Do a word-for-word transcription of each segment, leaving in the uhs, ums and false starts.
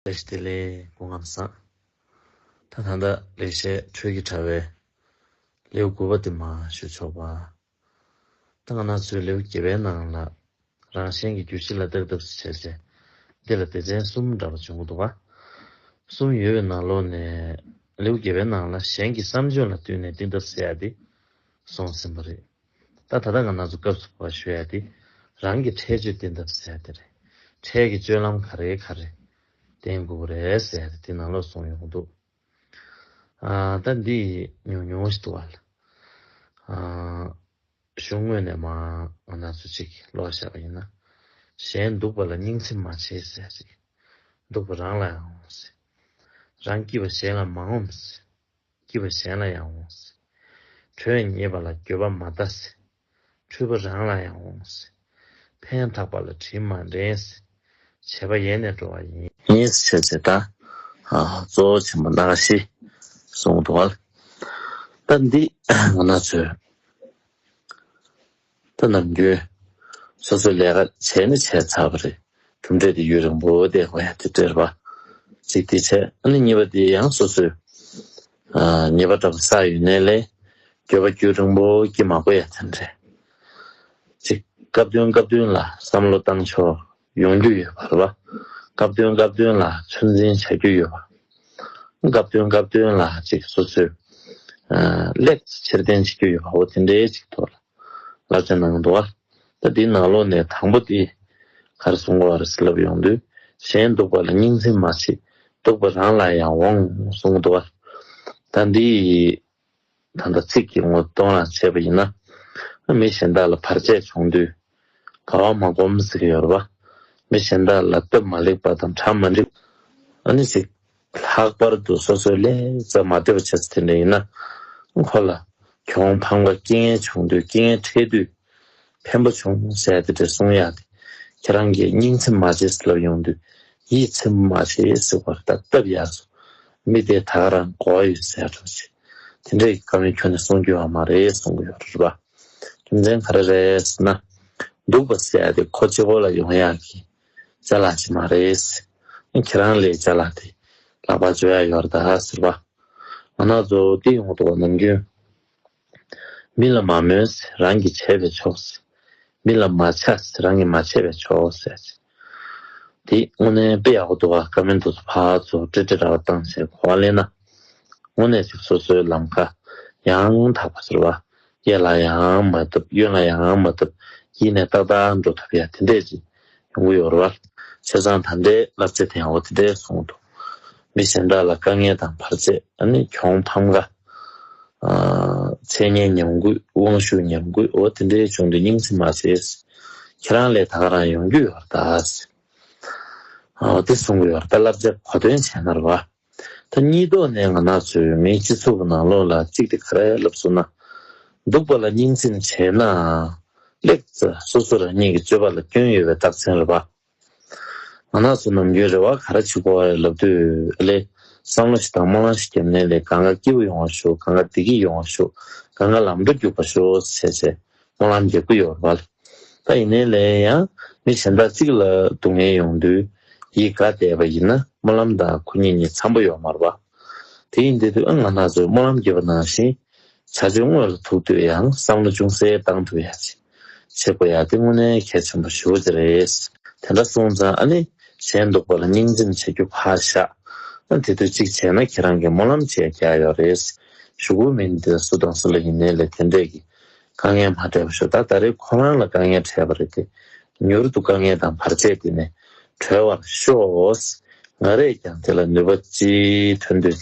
བཀྲ་ཤིས་བདེ་ལེགས། སྐུ་ཁམས་བཟང་། ད་ད་ལྟ་ལེགས་བཤད་འཕྲུལ་གྱི་དྲ་བའི་ལེའུ་དགུ་པ་དེ་མར་ཞུ་ཆོག་པ། ད་ང་རང་ཚོའི་ལེའུ་བརྒྱད་པའི་ནང་ལ། རང་གཞན་གྱི་རྒྱུད་གཞི་ལ་བརྟག་ཐབས་སུ་བྱས་ཚེ། འདི་ལ་སྡེ་ཚན་གསུམ་འདྲ་བ་བྱུང་གི་འདུག་པ། གསུམ་ཡོད་པའི་ནང་ལོགས་ནས། ལེའུ་བརྒྱད་པའི་ནང་ལ་གཞན་གྱི་བསམ་སྤྱོད་ལ་བསྟུན་ནས་བསྟེན་ཐབས་ཟེར་ཡ་དེ་གསུངས་ཟིན་པ་རེད། ད་ད་ལྟ་ང་རང་ཚོ་སྐབས་སུ་བབས་པ་ཞུ་ཡ་དེ། རང་གི་འཕྲལ་སྤྱོད་བསྟེན་ཐབས་ཟེར་ཡ་དེ་རེད། འཕྲལ་གྱི་སྤྱོད་ལམ་ག་རེ་ག་རེ་བསྟེན་དགོས་རེད་ཟེར་ཡ་དེ་དེ་ནང་ལོགས་གསུངས་ཡོང་གི་འདུག་ཨ། ད་འདི་ཉུང་ཉུང་ཞིག་འདུག་བ་ལ། ཨ། གཞུང་ངོས་ནས་མར་ང་རང་ཚོ་གཅིག་ཀློག་བཞག་པ་ཡིན་ན། གཞན་སྡུག་པ་ལ་སྙིང་ཚིམ་མ་བྱེད་ཟེར་ཅིག་སྡུག་པ་རང་ལ་ཡང་འོང་ཟེར། རང་སྐྱིད་པ་གཞན་ལ་མ་འོང་ཟེར། སྐྱིད་པ་གཞན་ལ་ཡང་འོང་ཟེར། དྲོད་ཉེས་པ་ལ་འགྱོད་པ་མ་ལྟ་ཟེར། འཁྲུལ་པ་རང་ལ་ཡང་འོང་ཟེར། ཕན་ཐག་པ་ལ་དྲིན་མ་དྲན་ཟེར། བྱས་པ་ཡལ་ནས་འགྲོ་བ་ཡིན། ཡིན་ཟེར་བྱས་ད། ཨ། གཙོ་བོ་ཆེན་པོ་སྣ་ཁ་བཞི་གསུངས་འདུག་བ། ད་འདི་ང་རང་ཚོས། ད་ནམ་རྒྱུན་སོ་སོའི་ལས་ཀ་བྱས་ནས་བྱས་ཚར་བ་རེད། གྲུབ་འབྲས་དེ་ཡུན་རིང་པོ་བསྡད་དགོས་ཡ་དེ་འདྲ་རེད་པ། གཅིག་དེ་བྱས། ཨ་ནི་གཉིས་པ་དེ་ཡང་སོ་སོའི། ཨ། ཉེས་པ་འདྲ་པོ་བསགས་ཡོད་ནའི་ལས། འགྱོད་པ་རྒྱུན་རིང་པོ་སྐྱེ་མ་དགོས་ཡ་དེ་འདྲ། གཅིག་སྐབས་དོན་སྐབས་དོན་ལ་བསམ་བློ་བཏང་ཕྱོགས་ཡོང་རྒྱུ་ཡོད་པ་རེད་པ། སྐབས་དོན་སྐབས་དོན་ལ་ཚོད་འཛིན་བྱ་རྒྱུ་ཡོད་པ། སྐབས་དོན་སྐབས་དོན་ལ་གཅིག་སོ་སོའི། ཨ། ལེགས་ཕྱིར་འཐེན་བྱེད་རྒྱུ་ཡོད་པ། འོ་དེ་འདྲའི་གཅིག་ཐོག་ལ་བསླབ་བྱ་གནང་འདུག་བ། ད་འདིའི་ནང་ལོགས་ནས་དང་པོ་དེ་ག་རེ་གསུང་གི་ཡོད་རེད་ཟེར་ལབ་ཡོང་དུས། གཞན་སྡུག་པ་ལ་སྙིང་ཚིམ་མ་བྱེད། སྡུག་པ་རང་ལ་ཡང་འོང་གསུང་གི་འདུག་བ། ད་འདི་ད་ལྟ་ཚིག་གི་ངོ་གདོང་ལ་བྱས་པ་ཡིན་ན། མི་གཞན་དག་ལ་བར་ཆད་བྱུང་དུས་དགའ་བ་མ་སྒོམ་ཟེར་གྱི་ཡོད་རེད་པ། མི་གཞན་དག་ལ་སྟབས་མ་ལེགས་པ་དང་གྲ་མ་འགྲིག་ཨ་ནི་ཅིག་ལྷག་པར་དུ་སོ་སོའི་ལས་རྩ་མ་བདེ་བ་བྱས་ཚེ་དེ་འདྲ་ཡིན་ན། ཁོ་ལ་གྱོང་ཕམ་ཁ་རྐྱེན་ངན་བྱུང་དུས། རྐྱེན་ངན་འཕྲད་དུས་ཕན་པ་བྱུང་ཟེར་དེ་འདྲ་གསུང་ཡག་དེ། ཁྱེད་རང་གིས་སྙིང་ཚིམ་མ་བྱེད་ཟེར་ལབ་ཡོང་དུས། ཡིད་ཚིམ་མ་བྱེད་ཟེར་བར་ད་སྟབས་ཡག་སོང་། མི་དེ་ད་ག་རང་གོ་བ་ཡོད་ཟེར་འགྲོ་ཆེ། དེ་འདྲའི་བཀའ་མོལ་ཁྱོན་ནས་གསུང་རྒྱུ་ཡོད་མ་རེད་གསུང་གི་ཡོད་རེད་པ། རྒྱུ་མཚན་ག་རེ་རེད་ཟེར་ན། སྡུག་པ་ཟེར་ཡ་དེ་ཁོ་གཅིག་པོ་ལ་ཡོང་ཡག་གི་ཅ་ལག་ཅིག་མ་རེད། ཁྱེད་རང་ལས་ཅ་ལག་དེ་ལག་པར་འཇོག་ཡ་ཡོད་རེད་ད་ཟེར་བ། ང་རང་ཚོ་འདི་ཡོང་འདུག་བ། ནམ་རྒྱུན། མི་ལ་མ་སྨོན་ཟེར། རང་གིས་བྱས་པས་ཆོག་ཟེར། མི་ལ་མ་ཆགས་ཟེར། རང་གིས་མ་བྱས་པས་ཆོག་ཟེར། དེ་དངོས་གནས་དཔེ་ཡག་པོ་འདུག་བ། བཀའ་མོལ་འདི་ཚོ་ཕར་ཚུར་ཀྲི་ཀྲི་ར་བ་བཏང་བྱས་གོ་བ་ལེན་ན། དངོས་གནས་ཅིག་སོ་སོའི་ལམ་ཁ་ཡང་དག་པ་ཟེར་བ། གཡས་ལ་ཡང་མ་བཏབ། གཡོན་ལ་ཡང་མ་བཏབ། ཡིན་ནས་ཏག་ཏག་འགྲོ་ཐུབ་ཡ་དེ་འདྲས་ཅིག་ཡོང་གི་ཡོད་རེད་བ། བྱས་ཙང་ད་ལྟའི་བསླབ་བྱ་དེ་ཡང་འོ་དེ་འདྲས་གསུངས་འདུག་མི་གཞན་དག་ལ་དཀའ་ངལ་དང་བར་ཆད། ཨ་ནི་གྱོང་ཕམ་ཁ། ཨ། མཚན་སྙན་ཉམས་རྒུད། དབང་ཤུགས་ཉམས་རྒུད། འོ་དེ་འདྲའི་བྱུང་དུས་སྙིང་ཚིམ་མ་བྱེད། ཁྱེད་རང་ལས་ད་ག་རང་ཡོང་རྒྱུ་ཡོད་རེད་ད། འོ་དེ་གསུང་གི་ཡོད་རེད་ད། བསླབ་བྱ་གོ་དོན་བྱས་ན་རེད་བ། ད་གཉིས་ཐོག་ནས་ང་རང་ཚོའི་མིའི་སྤྱི་ཚོགས་ཀྱི་ནང་ལོགས་ལ་གཅིག་དེ་ག་རེ་ལབ་སོང་ན། སྡུག་པ་ལ་སྙིང་ཚིམ་བྱས་ན་ལེགས་ཟེར། སོ་སོ་རང་ཉིད་ཀྱི་སྤྱོད་པ་ལ་སྐྱོན་ཡོད་པའི་རྟགས་མཚན་རེད་བ། ང་རང་ཚོ་ནམ་རྒྱུན་རེ་བ་ག་རེ་བྱེད་དགོས་རེད་ལབ་དུས། ཨ་ལས། བསམ་བློ་ཞིག་དང་སྨོན་ལམ་ཞིག་བརྒྱབ་ནའི་ལས། གང་ག་སྐྱིད་པོ་ཡོང་བ་ཤོག་གང་ག་བདེ་སྐྱིད་ཡོང་བ་ཤོག་གང་ག་ལམ་འགྲོ་རྒྱུག་པ་ཤོག་ཟེར་བྱས་སྨོན་ལམ་རྒྱག་གི་ཡོད་རེད་བ། ད་ཡིན་ནའི་ལས་ཡང་མི་གཞན་དག་གཅིག་ལ་སྡུག་བསྔལ་ཡོང་དུས་ཡིད་དགའ་བསྡད་པ་ཡིན་ན། སྨོན་ལམ་དང་ཁོ་གཉིས་གཉིས་འཚམ་པོ་ཡོད་མ་རེད་བ། དེ་ཡིན་དུས་དུས་ཨ་ང་རང་ཚོས་སྨོན་ལམ་རྒྱབ་པ་ནང་བཞིན། བྱ་སྤྱོད་དངོས་ལ་ཐུག་དུས་ཡང་བསམ་བློ་ཅུང་ཟད་བཏང་ཐུབ་ཡ་ཅིག་བྱེད་དགོས་ཡ་དེ་དངོས་གནས་གལ་ཆེན་པོ་ཞེ་པོ་ཅིག་རེད། དེ་འདྲ་སོང་ཙང་ཨ་ནི་གཞན་སྡུག་པ་ལ་སྙིང་ཚིམ་བྱེད་རྒྱུ་ཕར་བཞག་ཨ་དེ་དུས་གཅིག་བྱས་ན་ཁྱེད་རང་གིས་སྨོན་ལམ་བྱེད་ཡ་རྒྱག་ཡོད་རེད། གཞུག་གུ་མི་འདི་སུ་དང་སུ་ལ་ཡིན་ནའི་ལས་དེ་འདྲས་ཀྱི་དཀའ་ངལ་མ་འཕྲད་པ་ཤོག་ད་ད་རེས་ཁོ་རང་ལ་དཀའ་ངལ་འཕྲད་པ་རེད་དེ། མྱུར་དུ་དཀའ་ངལ་དང་བར་ཆད་དེ་ནས་གྲོལ་བར་ཤོག་ང་རས་ཀྱང་དེ་ལ་ནུས་པ་ཅིག་ཐོན་དུས་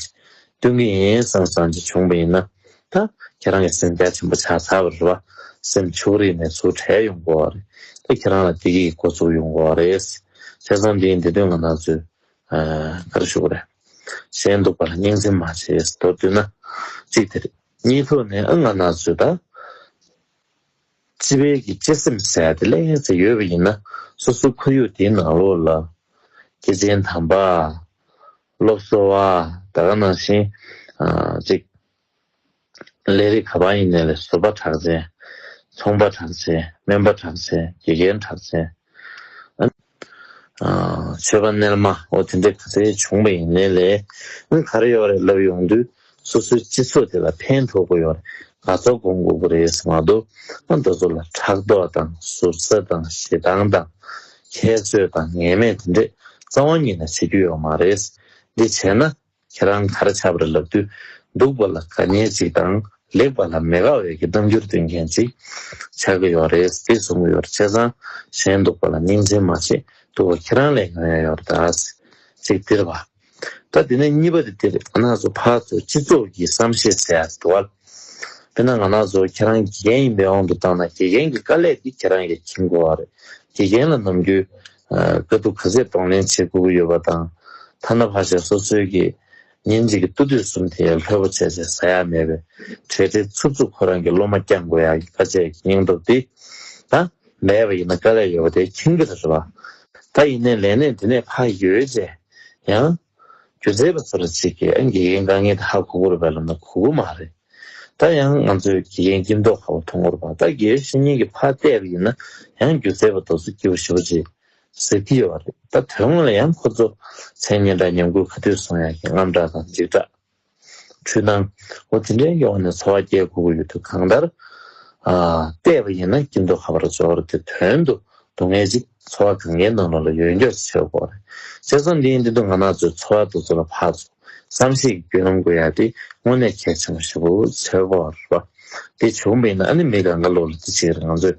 སྟོན་གྱི་ཡིན་བསམ་བསམ་ཅིག་བྱུང་བ་ཡིན་ན། ད་ཁྱེད་རང་གི་སེམས་རྒྱ་ཆེན་པོ་ཆགས་ཚར་བ་རེད་བ། སེམས་ཕྱོགས་རིས་ནས་ཚུར་བྲལ་ཡོང་དགོས་བ་རེད། ད་ཁྱེད་རང་ལ་བདེ་སྐྱིད་ཀྱི་འགོ་ཚུགས་ཡོང་དགོས་བ་རེད། བྱས་ཙང་འདིའི་འདི་དོན་ང་རང་ཚོས་ག་རེ་ཞུ་དགོས་རེད། གཞན་སྡུག་པ་ལ་སྙིང་ཚིམ་མ་བྱེད་མདོར་བསྡུས་ན་གཅིག་དེ་རེད། གཉིས་ཐོག་ནས་ཨ་ང་རང་ཚོས་ད། སྤྱི་པའི་གི་གཅེས་སེམས་ཟེར་ཡ་དེ་ལས་ཙམ་ཡོད་པ་ཡིན་ན། སོ་སོའི་ཁོར་ཡུག་དེའི་ནང་ལོགས་ལ་སྐྱེས་ཆེན་དམ་པ། སློབ་གསོ་བ། ད་ག་ནང་བཞིན་ཨ་ཅིག་ལས་རིགས་ག་པར་ཡིན་ནའི་ལས་བཟོ་པ་གྲགས་ཅན། ཚོང་པ་གྲགས་ཅན། སྨན་པ་གྲགས་ཅན། དགེ་རྒན་གྲགས་ཅན། ཨ་ ཆོས་པ་རྣལ་མ་འོ་དེ་འདྲའི་ག་ཚད་བྱུང་བ་ཡིན་ནའི་ལས་ག་རེ་ཡོད་རེད་ལབ་ཡོང་དུས། སོ་སོའི་སྤྱི་ཚོགས་དེ་ལ་ཕན་ཐོགས་ཀྱི་ཡོད་རེད། དགའ་ཚོར་སྒོམ་དགོས་ཀྱི་རེད་ཟེར་མ་གཏོགས། ཨ་འདི་ཚོ་ལ་ཕྲག་དོག་དང་ཟུར་ཟ་དང་ཞེ་སྡང་དང་ཁྱད་གསོད་དང་ངན་སྨྲས་དེ་འདྲས་རྩ་བ་ཉིད་ནས་བྱེད་རྒྱུ་ཡོད་མ་རེད། འདི་བྱས་ན་ཁྱེད་རང་ག་རེ་ཆགས་པ་རེད་ལབ་དུས། སྡུག་པ་ལ་དགའ་མཁན་ཅིག་དང་ལེགས་པ་ལ་མི་དགའ་བའི་གི་རྣམ་འགྱུར་སྟོན་མཁན་ཅིག་ཆགས་ཀྱི་ཡོད་རེད། དེ་གསུང་གི་ཡོད་རེད། བྱས་ཙང་གཞན་སྡུག་པ་ལ་སྙིང་རྗེ་མ་བྱེད། སྡུག་པ་ཁྱེད་རང་ལ་ཉོན་ཡ་ཡོད་རེད་ད། ཅིག་དེ་རེད་པ། ད་དེ་ནས་གཉིས་པ་དེ་དེ་རེད། ང་རང་ཚོ་ཕར་ཚུར་སྤྱི་ཚོགས་ཀྱི་བསམ་ཤེས་ཟེར་ཡ་དེ་འདུག་བ། དཔེར་ན་ང་རང་ཚོ་ཁྱེད་རང་དགེ་རྒན་ཡིན་པའི་དབང་དུ་བཏང་ན་དགེ་རྒན་གྱི་དཀའ་ལས་འདི་ཁྱེད་རང་གིས་མཁྱེན་དགོས་པ་རེད། དགེ་རྒན་ལ་ནམ་རྒྱུན་དཀའ་སྡུག་ག་ཚད་གདོང་ལེན་བྱེད་དགོས་ཀྱི་ཡོད་པ་དང་། ཐ་ན་ཕར་བཞག་སོ་སོའི་གི་ཉིན་གཅིག་གི་ཏུ་ཏུ་གསུམ་དེ་ལྷོད་པོ་བྱས་བྱས་ཟ་ཡ་མེད་པའི་གྲལ་སྒྲིག་འཚུབ་འཚུབ་ཁོ་རང་གི་སློབ་མ་བསྐྱང་དགོས་ཡ་གི་དཀའ་སྤྱད་ཀྱི་སྙིང་སྟོབས་དེ་ད་མེད་པ་ཡིན་ན་དཀའ་ལས་ཡོད་པ་དེ་མཁྱེན་གྱི་རེད་པ། ད་ཡིན་ནའི་ལས་གནས་འདི་ནས་ཕར་ཡོད་བྱས་ཡང་། སྒྱུ་རྩལ་པ་ཚོ་ལ་ཅིག་གིས་ཨ་དགེ་རྒན་དཀའ་ངལ་དེ་ཧ་གོ་གི་རེད་པས་ལབ་ན་གོ་གི་མ་རེད། ད་ཡང་ང་ཚོས་དགེ་རྒན་སྐྱིད་མདོག་ཁ་པོ་མཐོང་གི་རེད་པ། ད་དགེ་བའི་བཤེས་གཉེན་གྱིས་ཕར་བལྟས་པ་ཡིན་ན་ཡང་སྒྱུ་རྩལ་པ་དེ་ཚོ་སྐྱིད་པོ་ཞེ་པོ་ཅིག་ཟེར་གྱི་ཡོད་པ་རེད། ད་དོན་དངོས་ལ་ཡང་ཁོ་ཚོ་མཚན་སྙན་གྲགས་ཉམས་རྒུད་ག་དུས་སོང་ཡག་གི་དངངས་སྐྲག་དང་འཇིགས་སྐྲག་འཁྲུལ་སྣང་འོ་དེ་འདྲའི་ཡོང་ནས་འཚོ་བ་སྐྱེལ་དགོས་ཀྱི་ཡོད་དུས། གང་ལྟར་ཨ་བལྟས་པ་ཡིན་ན་སྐྱིད་མདོག་ཁ་པོ་འཇོག་རེད་དེ། དོན་དུ་སྡུག་བསྔལ་ཅིག་འཚོ་བ་གང་གའི་ནང་ལོགས་ལ་ཡོད་མཁན་ཞིག་བྱེད་དགོས་རེད། བྱས་ཙང་འདི་ཡིན་དུས་ང་རང་ཚོའི་འཚོ་བ་དེ་ཚོ་ལ་ཕར་ཚུར་བསམ་ཤེས་ཀྱི་རྒྱུན་ལམ་དགོས་ཡ་དེ་དངོས་གནས་གལ་ཆེན་པོ་ཞེ་པོ་ཆགས་ཀྱི་ཡོད་རེད་པ། དེ་བྱུང་བ་ཡིན་ན་ཨ་ནི་མི་གང་ག་ལོག་ལ་དེ་བྱེད་ཀྱི་རེད། ང་ཚོས་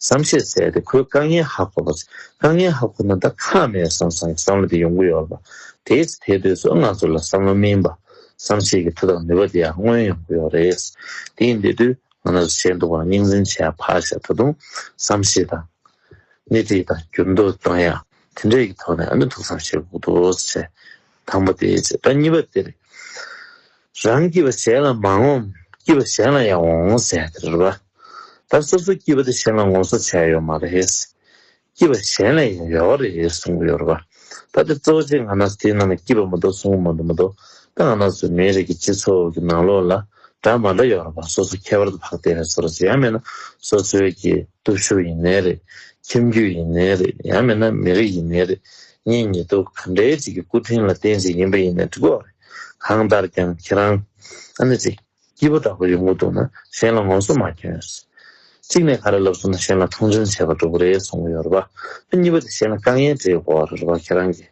བསམ་ཤེས་ཟེར་དེ་ཁོའི་དཀའ་ངལ་ཧ་གོ་བ། དཀའ་ངལ་ཧ་གོ་ན་ད་ཁག་མེད་བསམ་བསམ་གྱི་བསམ་བློ་དེ་ཡོང་གི་ཡོད་རེད་པ། དེའི་ཚེ་དེའི་དུས་སུ་ང་ཚོ་ལ་བསམ་བློ་སྨིན་པ། བསམ་ཤེས་ཀྱི་མཐུ་དང་ནུས་པ་དེ་ཡང་མངོན་ཡོང་གི་ཡོད་རེད། དེ་ཡིན་དུས་དུས་ང་རང་ཚོ་གཞན་སྡུག་པ་ལ་སྙིང་རྗེ་བྱེད་ཡ་ཕར་བཞག་ད་དུང་བསམ་ཤེས་དང་། སྣེ་ཁྲིད་དང་འགྱུར་ལྡོག་གཏོང་ཡ་དེ་འདྲས་ཀྱི་ཐོག་ནས་ཨ་ནི་ཐུགས་བསམ་བཞེས་དགོས་འདུག་ཟེར། དང་པོ་དེ་བྱས། ད་གཉིས་པ་དེ་རེད། རང་སྐྱིད་པ་གཞན་ལ་མ་འོང་། སྐྱིད་པ་གཞན་ལ་ཡང་འོང་ཟེར་ཡ་དེ་རེད་པ། ད་སོ་སོ་སྐྱིད་པ་དེ་གཞན་ལ་ངོ་སོ་བྱས་ཡོད་མ་རེད། སྐྱིད་པ་གཞན་ལ་ཡང་ཡོད་རེད་གསུང་གི་ཡོད་རེད་པ། ད་དེ་གཙོ་བོ་ཆེ་ང་རང་ཚོ་དེའི་ནང་ནས་སྐྱིད་པ་མ་གཏོགས་གསུང་གི་མ་འདུག་མ་གཏོགས། ད་ང་རང་ཚོ་མིའི་རིགས་ཀྱི་སྤྱི་ཚོགས་ཀྱི་ནང་ལོགས་ལ་འདྲ་མ་འདྲ་ཡོད་རེད་པ། སོ་སོ་ཁྱད་པར་དུ་འཕགས་བསྡད་པའི་བཟོ་འདྲ་ཅིག་ཡང་མིན་ན་སོ་སོའི་གི་སྟོབས་ཤུགས་ཡིན་ནའི་རེད། ཁྱིམ་རྒྱུད་ཡིན་ནའི་རེད། ཡང་མིན་ན་མི་རིགས་ཡིན་ནའི་རེད། གཉེན་ཉེ་དུ་ག་འདྲའི་ཅིག་གི་སྐུ་དྲིན་ལ་བརྟེན་ཅིག་ཡིན་པ་ཡིན་ནའི་འགྲིག་གི་རེད། གང་ལྟར་ཀྱང་ཁྱེད་རང་ཨ་ནི་ཅིག་སྐྱིད་པོ་འདྲ་པོ་ཡོང་གི་འདུག་ན་གཞན་ལ་ངོ་སོ་མ་སྐྱོན། གཅིག་ནས་ག་རེ་ལབ་སོང་ན་གཞན་ལ་མཐོང་ཆུང་བྱེད་པ་འགྲོ་གི་རེད་གསུང་གི་ཡོད་རེད་པ། ཨ་གཉིས་པ་དེ་གཞན་ལ་དཀའ་ངལ་འཕྲད་དགོས་པ་རེད་པ་ཁྱེད་རང་གིས།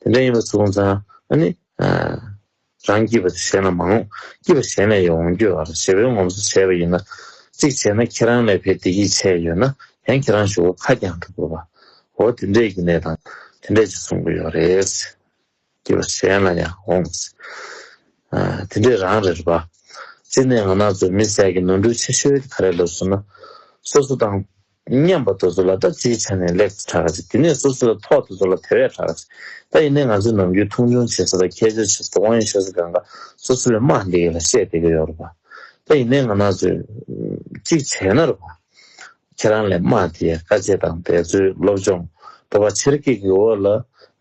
དེ་འདྲ་ཡིན་པ་སོང་ཙང་ཨ་ནི། རང་སྐྱིད་པ་དེ་གཞན་ལ་མ་འོང་། སྐྱིད་པ་གཞན་ལ་ཡང་འོང་རྒྱུ་ཡོད་རེད། ཞེ་པོའི་ངོམ་སོ་བྱས་པ་ཡིན་ན། གཅིག་བྱས་ན་ཁྱེད་རང་ལས་ཕར་བདེ་སྐྱིད་ཆེ་ཡོད་ན་ཡང་ཁྱེད་རང་གཞུག་གུ་ཁ་འགྱངས་འགྲོ་དགོས་པ། འོ་དེ་འདྲས་ཀྱི་གནས་སྟངས་དེ་འདྲས་ཅིག་གསུང་གི་ཡོད་རེད། སྐྱིད་པ་གཞན་ལ་ཡང་འོང་། ཨ་དེ་འདྲས་རང་རེད་པ། གཅིག་ནས་ང་རང་ཚོ་མི་ཟེར་གྱི་ནོར་འཁྲུལ་ཆེ་ཤོས་དེ་ག་རེ་ལབ་སོང་ན། སོ་སོ་དང་མཉམ་པ་དེ་ཚོ་ལ་ད་ཅིའི་ཆ་ནས་ལེགས་དྲག་ཅིག་དེ་ནས་སོ་སོ་ལ་ཐོག་དེ་ཚོ་ལ་དེ་བས་དྲག་ཅིག་ད་ཡིན་ནའི་ང་ཚོས་ནམ་རྒྱུན་མཐོང་ཆུང་བྱེད་ས་དང་ཁྱད་གསོད་བྱེད་ས་དང་དབང་ཡོད་བྱེད་ས་གང་ག་སོ་སོ་ལ་དམའ་བསྡད་ཡོད་ལ་བཤད་བསྡད་ཀྱི་ཡོད་རེད་པ། ད་ཡིན་ནའི་ང་རང་ཚོས་ཅིག་བྱས་ན་རེད་པ། ཁྱེད་རང་ལས་དམའ་དེ་དཀའ་སྤྱད་དང་འབད་རྩོལ་སློབ་སྦྱོང་སྤོབས་པ་ཆེར་སྐྱེད་ཀྱི་འོག་ལ་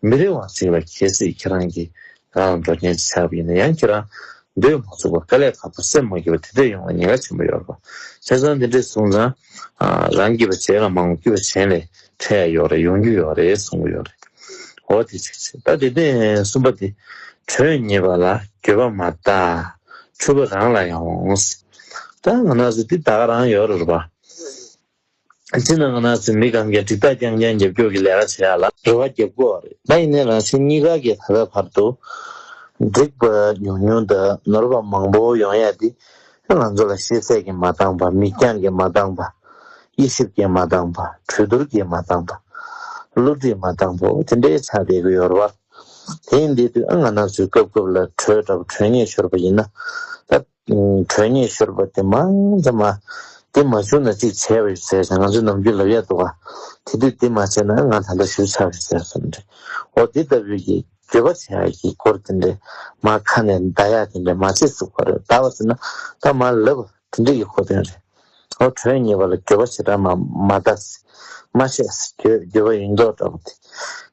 མི་རིང་བ་ཞིག་ལ་གལ་སྲིད་ཁྱེད་རང་གིས་རང་ལ་འགྲོ་མཁན་ཅིག་ཆགས་པ་ཡིན་ན་ཡང་ཁྱེད་རང་འདོད་མ་ཚུགས་པ་དཀའ་ལས་ཁག་པོ་སེམས་མ་སྐྱིད་པ་དེ་འདྲས་ཡོང་བའི་ཉེན་ཁ་ཆེན་པོ་ཡོད་རེད་པ། བྱས་ཙང་འདི་འདྲས་སོང་ཙང་། ཨ་རང་སྐྱིད་པ་གཞན་ལ་མ་འོང་། སྐྱིད་པ་གཞན་ལས་འཕྲད་ཡ་ཡོད་རེད། ཡོང་རྒྱུ་ཡོད་རེད་གསུང་གི་ཡོད་རེད། འོ་དེ་གཅིག་བྱས། ད་དེ་ནས་གསུམ་པ་དེ། གྲོས་ཉེས་པ་ལ་འགྱོད་པ་མ་བལྟ། འཁྲུལ་པ་རང་ལ་ཡང་འོང་། ད་ང་རང་ཚོ་འདི་ད་ག་རང་ཡོད་རེད་པ། སྤྱིར་ན་ང་རང་ཚོ་མི་གང་གས་འགྲིག་རྟགས་རྐྱང་རྐྱང་རྒྱབ་སྐྱོར་གྱི་ལས་ཀ་བྱེད་ཡ་ལ་རེ་བ་རྒྱབ་དགོས་པ་རེད། ད་ཡིན་ནའི་རང་བཞིན་གཉིས་ཀ་གིས་ད་ལྟ་བར་དུ་འགྲིག་པ་ཉུང་ཉུང་དང་ནོར་བ་མང་པོ་ཡོང་ཡ་དེ་ང་ཚོ་ལ་ཤེས་ཚད་ཀྱིས་མ་འདང་པ། མིག་རྒྱང་གིས་མ་འདང་པ། དབྱེ་ཞིབ་ཀྱིས་མ་འདང་པ། གྲོས་བསྡུར་གྱིས་མ་འདང་པ། བསླུ་བྲིད་མ་འདང་པ། དེ་འདྲའི་ཆགས་བསྡད་ཀྱི་ཡོད་རེད་བ། དེ་ཡིན་དུས་ཨ་ང་རང་ཚོའི་སྐབས་སྐབས་ལ་གྲོས་འདྲ་པོ་གྲོས་ཉེས་ཤོར་བ་ཡིན་ན། ད་གྲོས་ཉེས་ཤོར་བ་དེ་མང་ཙམ་མ་དེ་མ་བྱུང་ན་གཅིག་བྱས་པ་ཡིན་ཟེར་ཞིང་ང་ཚོས་ནམ་རྒྱུན་ལབ་ཡ་འདུག་ག་དེ་དུས་དེ་མ་བྱས་ན་ང་ད་ལྟ་ཞུ་ཆགས་རེད་ཟེར་སོང་རེད། འོ་དེ་ལྟ་བུའི་གི་འགྱོད་པ་བྱེད་ཡ་གི་སྐོར་དེ་འདྲས་མ་ཁ་ནས་འདའ་ཡ་དེ་འདྲས་མ་བྱེད་ཟེར་གོ་རེད། འདའ་བ་ཟེར་ན་ད་མ་ལབ་པ་དེ་འདྲས་ཀྱི་གོ་དོན་རེད། ཨོ་གྲོས་ཉེས་པ་ལ་འགྱོད་པ་ཞེ་དྲག་མ་མ་ལྟ། མ་བཤད། འགྱོད་འགྱོད་པ་ཡིན་མདོག་འདྲ་པོ་དེ།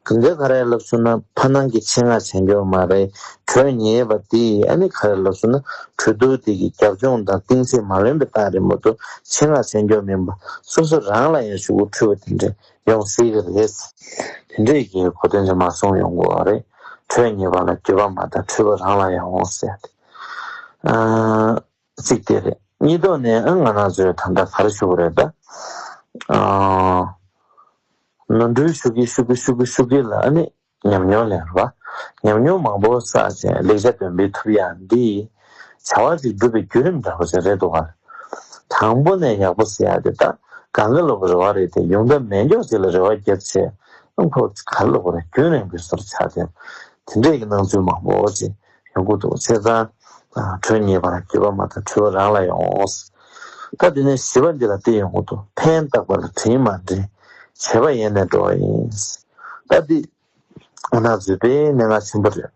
གང་ག་ག་རེ་ལབ་སོང་ན་ཕ་ནང་གི་ཆེད་མངགས་བྱས་འགྱོད་པ་མ་རེད། གྲོས་ཉེས་པ་དེ་ཨ་ནི་ག་རེ་ལབ་སོང་ན་གྲོས་བསྡུར་དེ་གི་རྒྱབ་ལྗོངས་དང་གཏིང་ཚད་མ་ལོན་པའི་རྟགས་རེད་མ་གཏོགས་ཆེད་མངགས་བྱས་འགྱོད་མིན་པ། སོ་སོ་རང་ལ་ཡང་ཤུགས་འཁྲུལ་བ་དེ་འདྲ་ ཡོང་སྲིད་ཀྱི་རེད། དེ་འདྲས་ཀྱི་གོ་དོན་ཅིག་མ་གསུངས་ཡོང་གི་རེད། ཁྲོས་ཉེས་པ་ལ་འགྱོད་པ་མ་བཏང་། འཁྲུལ་པ་རང་ལ་ཡང་འོང་ཟེར་ཏེ། ཨ། གཅིག་དེ་རེད། གཉིས་ཐོག་ནས་ཨ་ང་རང་ཚོས་ད་ལྟ་ག་རེ་ཞུ་དགོས་རེད་ད། ཨ། ནོར་འཁྲུལ་ཞུ་གི་ཞུ་གི་ཞུ་གི་ཞུ་གི་ལ་ཨ་ནི་ཉམས་མྱོང་ལེན་རོགས། ཉམས་མྱོང་མང་པོ་བསགས་བྱས་ལེགས་ཆ་འདོན་སྤེལ་ཐུབ་ཡག་འདི་བྱ་བ་ཅིག་སྒྲུབ་པའི་བརྒྱུད་རིམ་འདྲ་པོ་ཞིག་རེད་འདུག་ག། དང་པོ་ནས་ཡག་པོ་ཟེར་ཡག་དེ་ད་གང་ག་ལོག་པའི་རེ་བ་རེད་དེ། ཡོང་ཐབས་མེད་མགྱོགས་ཅིག་ལ་རེ་བ་བརྒྱབ་བྱས་ཨང་ཁོ་ག་རེ་ལོག་པ་རེད། རྒྱུན་རིང་པོའི་བཟོ་འདྲ་ཆགས་བསྡད་པ། དེ་འདྲས་ཀྱི་སྣང་ཚུལ་མང་པོ་ཅིག་ཡོང་གི་འདུག། བྱས་ཙང་ཁྲོས་ཉེས་པ་ལ་འགྱོད་པ་མ་བཏང་། འཁྲུལ་པ་རང་ལ་ཡང་འོང་། ད་དེ་ནས་བཞི་པ་འདི་ལ་བལྟས་ཡོང་གི་འདུག། ཕན་བཏགས་པ་ལ་དྲིན་མ་འདྲེན། བྱས་པ་ཡེ་ནས་འགྲོ་བ་ཡིན། ད་འདི་ང་རང་ཚོའི་དཔེ་གནད་འགག་ཆེན་པོ་རེད།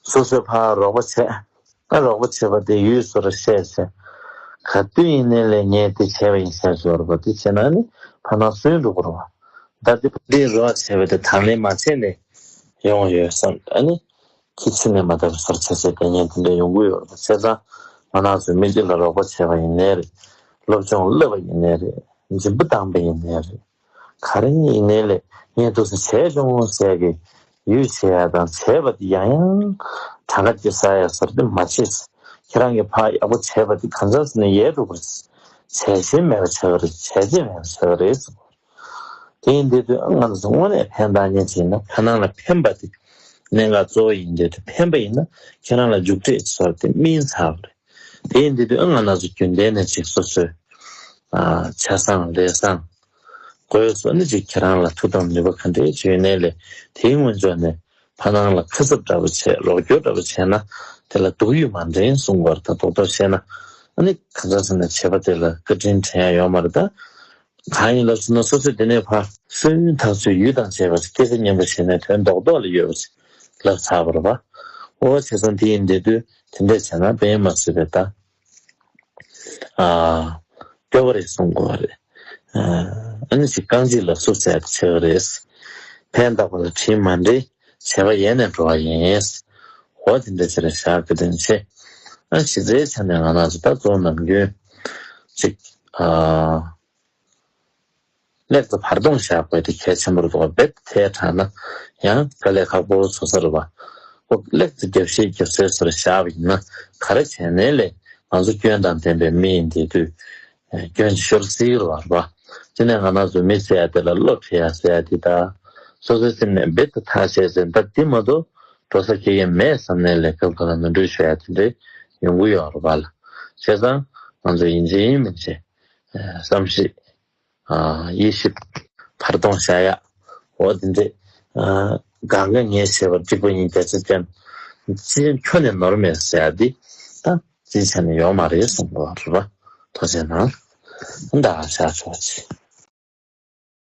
སོ་སོས་ཕར་རོགས་པ་བྱས། ཨ་རོགས་པ་བྱས་པ་དེ་ཡུལ་སོ་ར་བཤད་བྱས། ག་དུས་ཡིན་ནའི་ལས་ངས་དེ་བྱས་པ་ཡིན་ཟེར་ཟེར་བ་དེ་བྱས་ན་ནི་ཕར་ནང་སུན་འགྲོ་གི་རེད་པ། ད་དེ་འདི་རོགས་བྱས་པ་དེ་དང་ལེན་མ་བྱས་ནས་ཡོང་ཡོད་བསམ། ཨ་ནི་ཁྱི་ཆུ་ནས་མ་བཏབ་པའི་སོར་ཆ་བྱས་དེ་ངས་དེ་འདྲ་ཡོང་གི་ཡོད་རེད་པ། བྱས་ཙང་ང་རང་ཚོས་མི་གཅིག་ལ་རོགས་པ་བྱས་པ་ཡིན་ནའི་རེད། སློབ་སྦྱོང་བསླབས་པ་ཡིན་ནའི་རེད། འཇིམ་པ་བཏང་པ་ཡིན་ནའི་རེད། ག་རེ་ཡིན་ནའི་ལས་ངས་འདུག་སེ་བྱས་བྱུང་ཟེར་གི་ཡུས་བྱེད་ཡ་དང་བྱས་པ་དེ་ཡང་ཡང་གྲངས་ཀ་ཅིག་ཟ་ཡ་ཟེར་དེ་མ་བྱེད། ཁྱེད་རང་གིས་ཕར་ཡག་པོ་བྱས་པ་དེ་གང་ཟག་ཟེར་ནས་ཡལ་འགྲོ་གི་རེད། བྱས་རྗེས་མེད་པ་ཆགས་ཀྱི་རེད། བྱས་རྗེས་མེད་པ་ཆགས་ཀྱི་རེད་ཟེར། དེ་ཡིན་དུས་དུས་ང་ཚོ་དངོས་གནས་ཕན་བཏགས་མཁན་ཅིག་ཡིན་ན་ཕ་ནང་ལ་ཕན་པ་དེ་གནད་འགག་གཙོ་བོ་ཡིན་དུས་དུས། ཕན་པ་ཡིན་ན་ཁྱེད་རང་ལ་རྒྱུགས་སྤྲད་ཟེར་དེ་སྨིན་ཚར་བ་རེད། དེ་ཡིན་དུས་དུས་ང་རང་ཚོ་རྒྱུན་ལྡན་ནས་ཅིག་སོ་སོའི་ཨ་ཆ་བཟང་ལས་བཟང་དགོས་སོ་ནི་ཅིག་ཁྱེད་རང་ལ་ཐུགས་དམ་ནུས་པ་ག་འདྲས་ཅིག་ཡོད་ནའི་ལས་དེའི་སྔོན་ཕྱོགས་ནས་ཕ་ནང་ལ་ཁ་གསབ་འདྲ་པོ་བྱས། རོགས་སྐྱོར་འདྲ་པོ་བྱས་ན་དེ་ལ་སྡུག་ཡུས་མ་འདྲེན་གསུང་བར་ད་རྡོག་རྡོག་བཤད་ན་ཨ་ནི་གང་ཟག་ཟེར་ན་བྱས་པ་དེ་ལ་བཀའ་དྲིན་དྲན་ཡ་ཡོད་མ་རེད་ད། གང་ཡིན་ལབ་སོང་ན་སོ་སོས་དེ་ནས་ཕར་སུན་ཐག་ཆོད་ཡུས་དང་བཅས་པ་ཅིག་སྐད་ཆ་སྙན་པོ་བཤད་ནས་དོན་རྡོག་རྡོག་ལ་ཡོད་པ་ཅིག་ལབ་ཚར་བ་རེད་པ། འོ་བྱས་ཙང་དེ་ཡིན་དུས་དུས་དེ་འདྲས་བྱས་ན་དཔེ་མ་སྲིད་པའི་ད། ཨ། སྐྱོ་བ་རེད་གསུང་དགོས་པ་རེད། ཨ་ནི་ཅིག་རྐང་རྗེས་ལ་སུ་བཙལ་དུ་ཆེ་བ་རེད། ཕན་བཏགས་པ་ལ་དྲིན་མ་འདྲེན། བྱས་པ་ཡེ་ནས་འགྲོ་བ་ཡིན། འོ་དེ་འདྲ་ཅིག་ལ་བཞག་གི་དོན་ཆེ། ཨ་གཞི་རྩའི་ཆ་ནས་ང་རང་ཚོ་ད་གཙོ་བོ་ནམ་རྒྱུན་ཅིག་ཨ། ལེགས་སུ་བར་སྟོང་བཞག་དགོས་དེ་གལ་ཆེན་པོ་རེད་འདུག་ག། རྦད་དེ་དྲགས་ན་ཡང་དཀའ་ལས་ཁག་པོ་བཟོ་ས་རེད་པ། ཨོ་ལེགས་སུ་རྒྱབ་བཤིག་རྒྱབ་སེལ་སོར་བཞག་པ་ཡིན་ན་ག་རེ་བྱས་ནའི་ལས་ང་ཚོ་སྐྱོན་དང་ལྡན་པའི་མི་ཡིན་དེ་དུས་སྐྱོན་ཅིག་ཤོར་སྲིད་རེད་པ། དེ་ནས་ང་རང་ཚོ་མི་ཟེར་ཡ་དེ་ལ་བློ་འཕྲོད་ཡ་ཟེར་ཡ་དེ་དང་སོ་སོའི་སེམས་ནས་རྦད་དེ་ཐག་བཅད་ཟེར་ད་དེ་མ་གཏོགས་འགྲོ་ས་ཁེ་གེ་མེད་བསམ་ནའི་ལས་སྐབས་འགའ་ལ་ནོར་འཁྲུལ་ཤོར་ཡ་དེ་འདྲ་ཡོང་གི་ཡོད་རེད་པ་ལ། བྱས་ཙང་ང་ཚོ་ཡིན་གཅིག་མིན་གཅིག་བསམ་ཤེས། ཨ་དབྱེ་ཞིབ་བར་སྟོང་བྱ་ཡག་འོ་དེ་འདྲས། ཨ་གང་ག་ངས་བྱས་པ་འགྲིག་པ་ཡིན་བརྒྱ་ཆ་བརྒྱ་ཅི་ཁྱོན་ནས་ནོར་མེད་ཟེར་ཡ་འདི་ད་ཅིའི་ཆ་ནས་ཡོད་མ་རེད་གསུང་གི་རེད་པ། ཐུགས་རྗེ་གནང་། ད་བཞག་ཆོག་ཅིག